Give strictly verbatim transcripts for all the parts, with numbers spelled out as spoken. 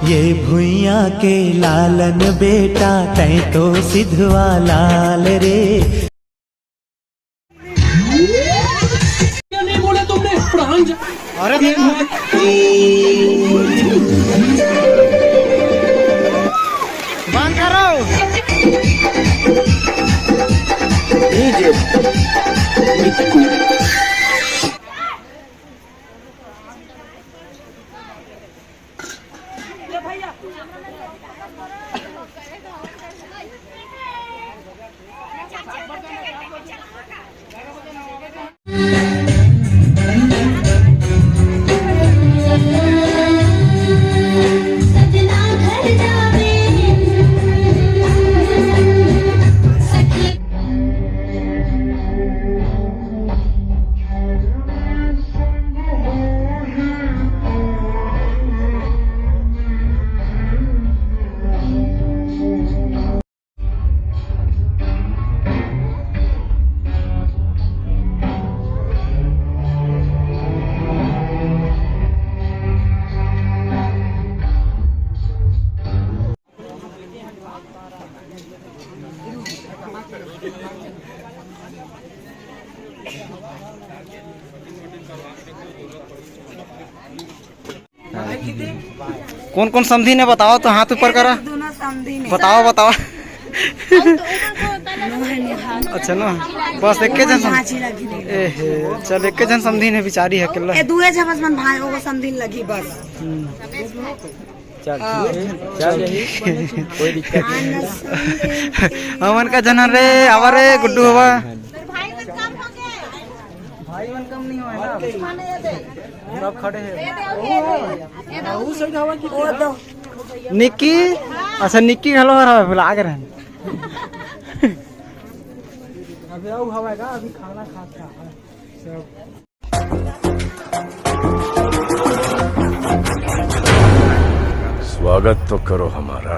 ये भुइयां के लालन बेटा, तैं तो सिधवा लाल रे। क्या नहीं बोला तुमने? प्राण जा- अरे देखो। बंद करो। डीजे मिट्ठू। कौन कौन समधिन हे बताओ तो, हाथ ऊपर करा। दोनों समधिन हे। बताओ, बताओ। अच्छा ना, बस एके झन समधिन। ए हे, चल एके झन समधिन हे, बिचारी हे अकेला। ए दुए झन बस मन भाई, वो समधिन लगी बस। हम्म। चल, हाँ। चल, कोई दिक्कत नहीं। हमन का झन रे, आवा रे गुड्डू हवा। भाई मन कम नहीं होय ना। सब खड़े हे। निक्की, अच्छा निक्की घलो हर हवे, भुला गे रहेन। अभी अउ हवा का, अभी खाना खात हे सब। स्वागत तो करो हमारा।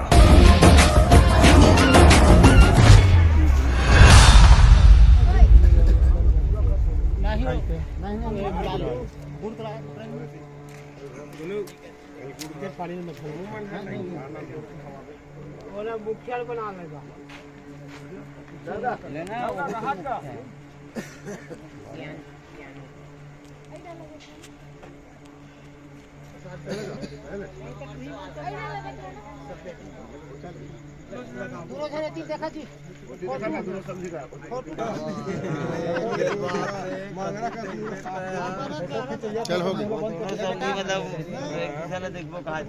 चल, हो गया। मतलब, देखबो कहाँ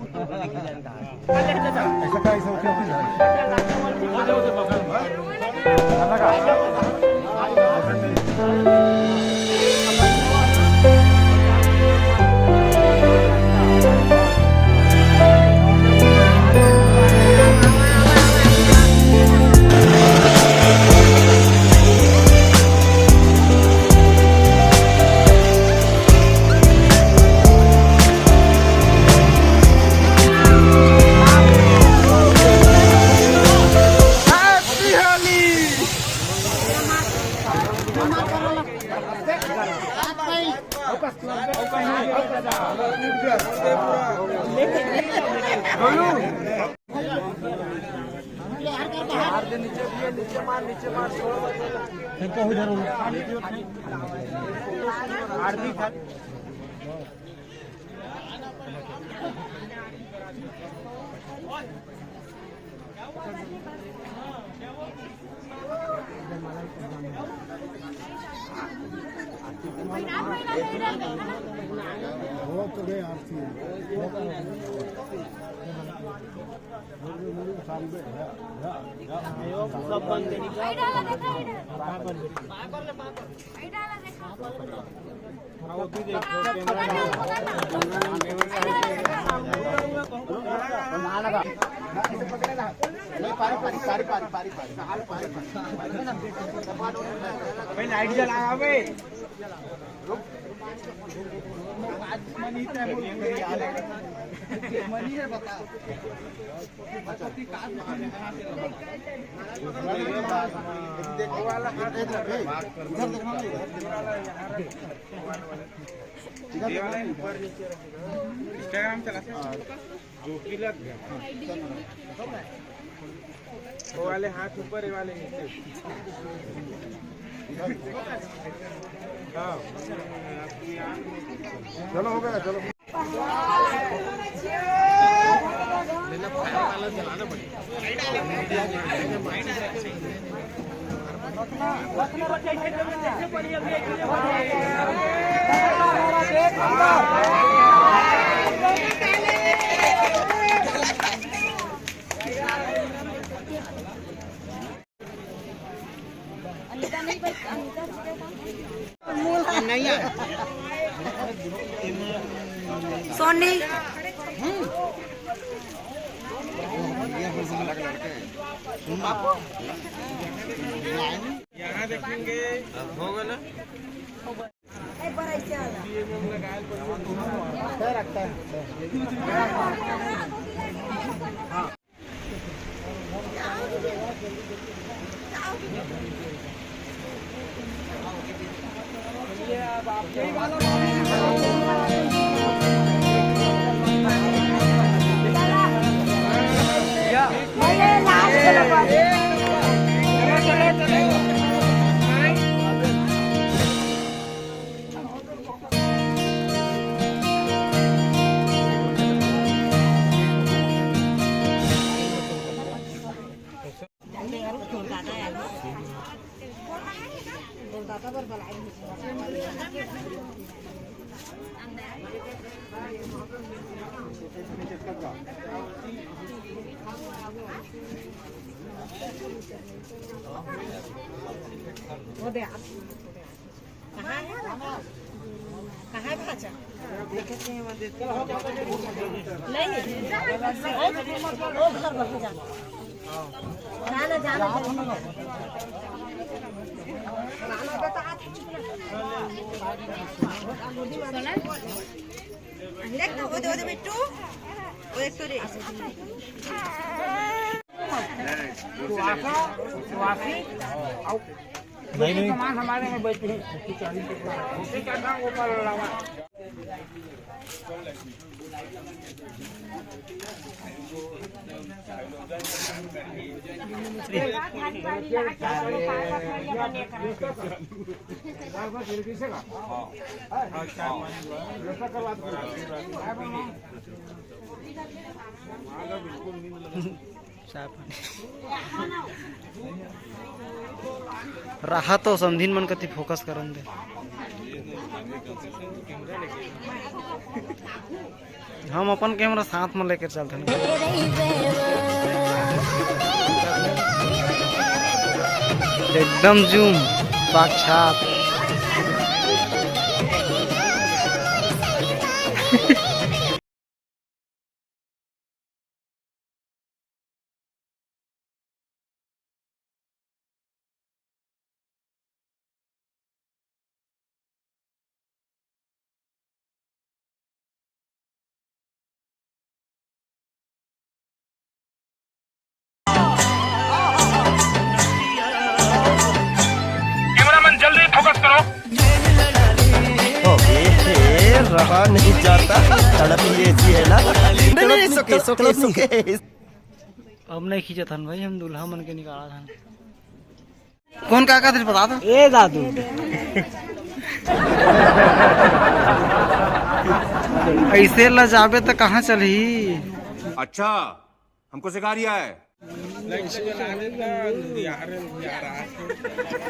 भाई लाइट जला बे। ये वाला ऊपर नीचे रहेगा। Instagram चलाते हैं। जो भी लग गया। वो वाले हाथ ऊपर, ये वाले नीचे। हाँ। चलो, हो गया, चलो। अनिता नहीं, बस अनिता। सोनी। यहाँ देखेंगे। हो गया ना? वो दे आप। कहाँ है? कहाँ है भांचा? नहीं, वो घर में जा। जाना, जाना, जाना। देख तो, वो दे, वो दे बिट्टू। वो एक तो रे। नहीं, नहीं। सामान हमारे में बैठे हैं। रहा तो समधिन मन कति फोकस करन दे। हम अपन कैमरा साथ में लेकर चलते हैं। एकदम जूम साक्षात। कैमरामैन, जल्दी फोकस करो। अबे, रहा नहीं जाता, तड़प ही ऐसी है ना। नहीं, नहीं, नहीं, सुके, सुके, सुके। अब नहीं खींचत हन भाई, हम दूल्हा मन के निकालत हन। कौन का कहत हे बता तो। ए दादू। ऐसे लजाबे तो कहाँ चलही? अच्छा, हमको सिखा रिया है।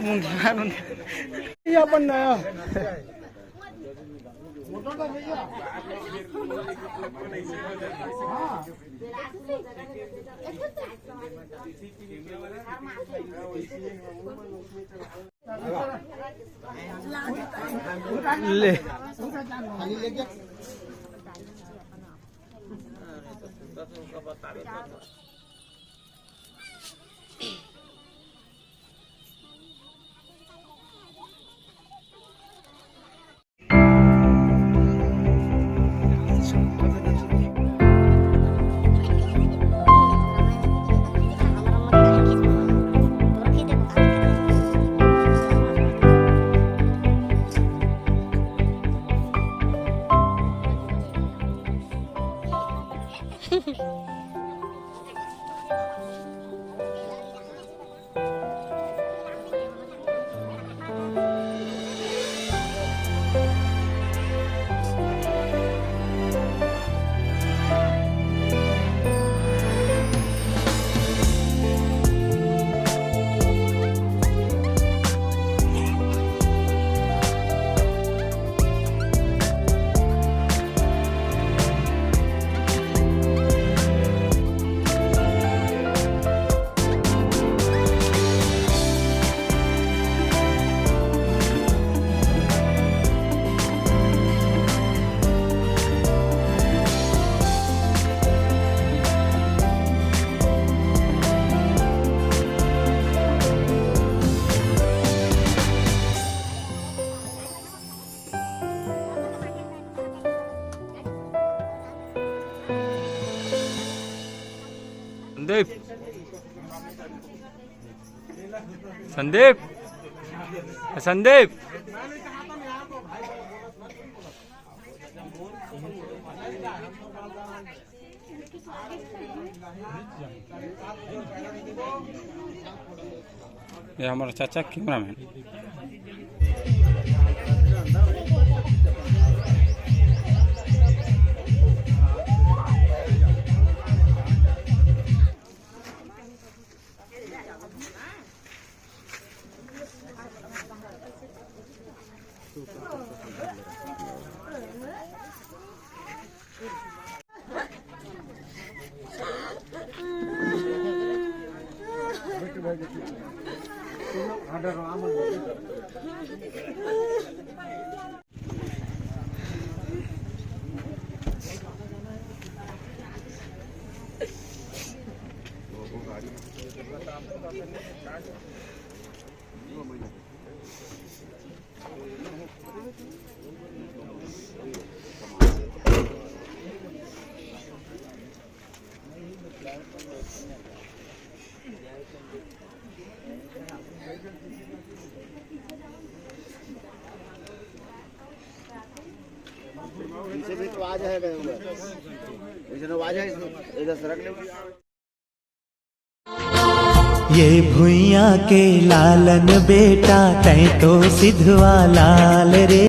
मुंगियार, मुंगियार। ये अपन नया। ले। संदीप, संदीप, संदीप। ये हमारा चाचा कैमरामैन। पीछे भी तो आवाज है, गए हुए। वैसे तो आवाज है, इधर से रख ले। ये भुइयां के लालन बेटा, तैं तो सिधवा लाल रे।